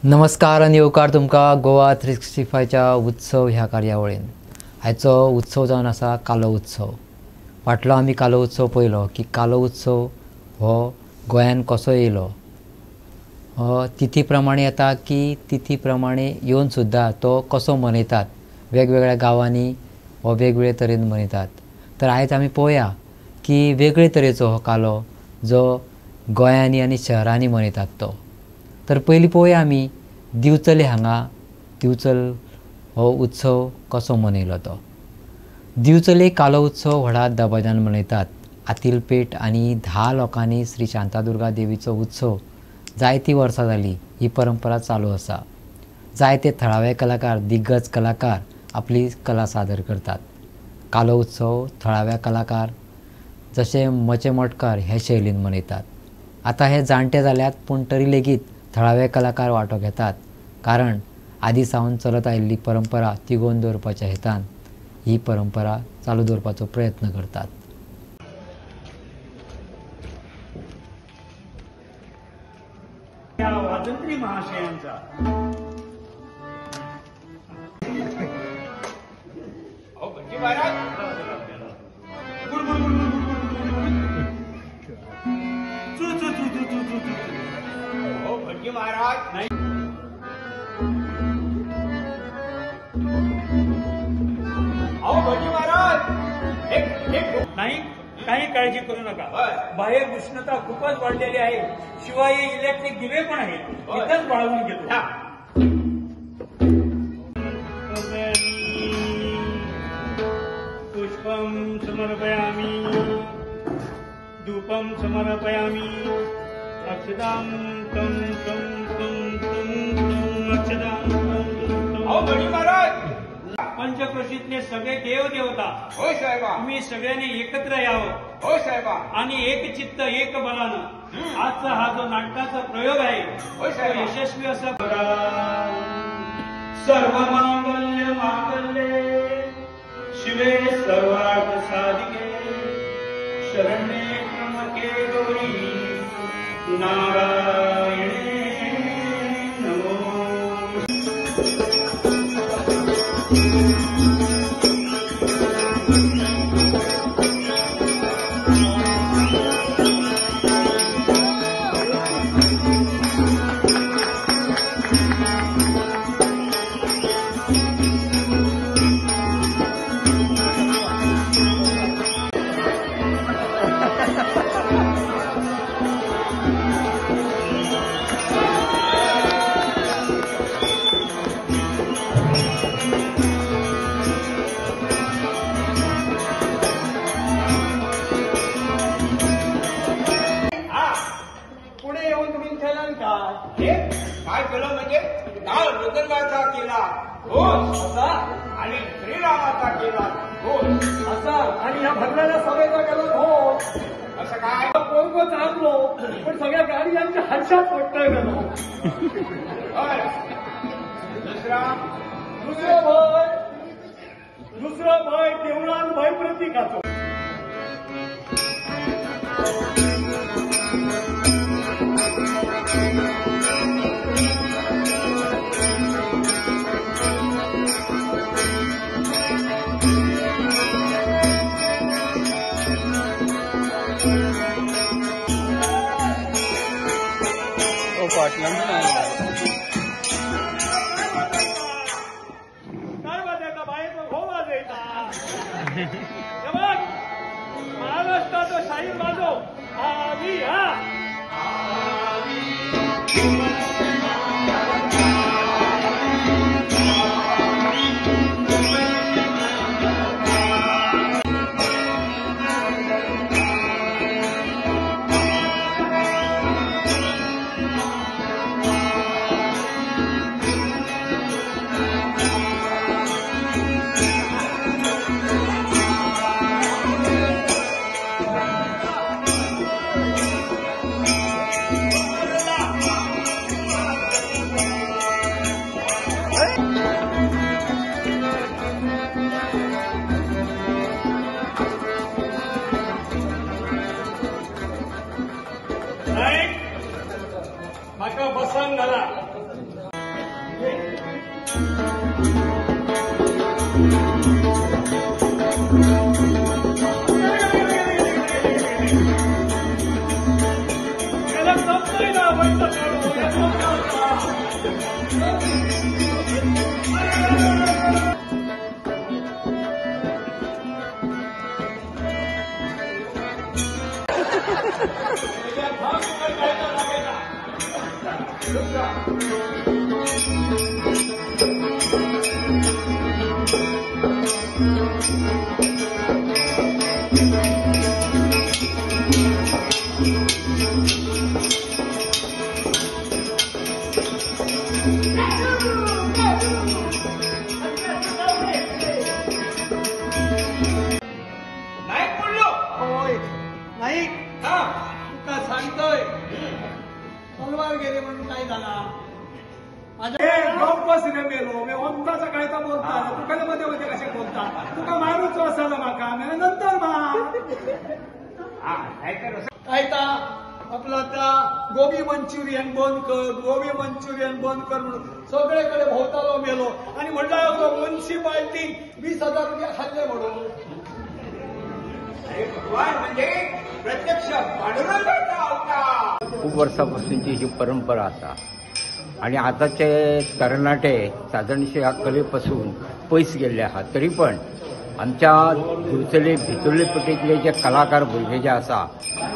नमस्कार आनी येवकार तुमकां गोवा 365च्या उत्सव ह्या कार्यावळीन। आयचो उत्सव जावन आसा कालो उत्सव। फाटलो आमी कालो उत्सव पळयलो की कालो उत्सव हो गोंयान कसो येयलो, तिथी प्रमाणे येता की तिथी प्रमाणे येवन सुद्दां तो कसो मनयतात, वेगवेगळ्या गांवांनी हो वेगवेगळे तरेन मनयतात। तर आयज आमी पळोवया की वेगळे तरेचो हो कालो जो गोंयांनी आनी शहरांनी मनयतात तो। तर पयलीं पळोवया आमी दिवचले हांगा दिवचल हो उत्सव कसो मनयलो तो। दिवचले कालो उत्सव व्हडा दबाज्यान मनयतात। आतिलपेठ आनी 10 लोकांनी श्री शांतादुर्गा देवीचो उत्सव जायतीं वर्सां जाली ही परंपरा चालू आसा। जायते थळावे कलाकार, दिग्गज कलाकार आपली कला सादर करतात। कालो उत्सव थळाव्या कलाकार जशे मचे मटकार हे शैलीन मनयतात। आतां हे जाणटे जाल्यात पूण तरी लेगीत थळावे कलाकार वांटो घेतात, कारण आदी सावन चलत आयिल्ली परंपरा तिगोवन दवरपाच्या हेतान ही परंपरा चालू दवरपाचो प्रयत्न करतात। वाजंत्री महाशयांचा महाराज नाही। अहो भटजी महाराज, नाही काही काळजी करू नका। बाहेर उष्णता खूपच वाढलेली आहे, शिवाय इलेक्ट्रिक दिवे पण आहेत, इथंच वाळवून घेतो। पुष्पम समर्पयामी, धूपम समर्पयामी, अक्षदां तम तम तम तम तम अक्षदां तम तम। अहो भटजी महाराज, पंचक्रोशीतले सगळे देव देवता होय साहेबा, तुम्ही सगळ्यांनी एकत्र यावं होय साहेबा, आणि एक चित्त एक बलानं आजचा हा जो नाटकाचा प्रयोग आहे होय साहेबा यशस्वी असा करा। सर्व मांगल्य मांगल्ये शिवे सर्वार्थ साधिके शरण्ये त्र्यंबके गौरी नारायणे नमो। काय केलं म्हणजे काल मृदंगाचा केला घोष असा, आणि श्रीरामाचा केला घोष असा, आणि ह्या भरलेल्या सभेचा केला घोष असं काय पोरगो चाललो पण सगळ्या गाडी आमच्या हर्षात पडतोय। दुसरा दुसरा भय, दुसरा भय देवळान भय प्रतिकाचो। काय वाजायचा बाहेर हो वाजायचा। महाराष्ट्राचा शाहीर वाजव आवी हा आवी। म्हाका बसन घाला। नाईक तुका सांगतोय तलवार गेली म्हणून काय झाला गप्पस रे मेलो मी ओमता सकाळचा बोलता तुका मध्ये मध्ये कशे बोलता तुका मारूच असा म्हाका नंतर मार काय ता आपला त्या गोबी मंचुरियन बंद कर गोबी मंचुरियन बंद कर म्हणून सगळेकडे भोवतालो मेलो आणि म्हणला म्युन्सिपाल्टी 20,000 रुपया खाल्ले म्हणून. भगवान म्हणजे प्रत्यक्ष पांडुरंगाचा अवतार. खूप वर्षापासूनची ही परंपरा आसा आणि आताचे तरणाटे साधारणशे ह्या कलेपासून पयस गेल्ले आहात, तरी पण आमच्या दिवचले भितरले पटेतले जे कलाकार भुरगे जे आसा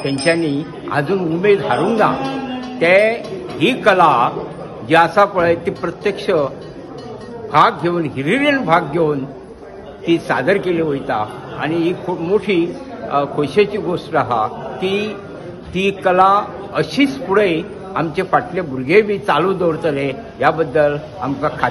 तेंच्यांनी अजून उमेद हारूंक ना. ते ही कला जी आसा पळय ती प्रत्यक्ष भाग घेवन हिरिरीन भाग घेवन ती सादर केली वयता आणि ही खूब मोठी खोशयेची गोष्ट आहा की ती कला अशीच फुडें आमचे फाटले भुरगे बी चालू दवरतले ह्या बद्दल आमकां खात्री.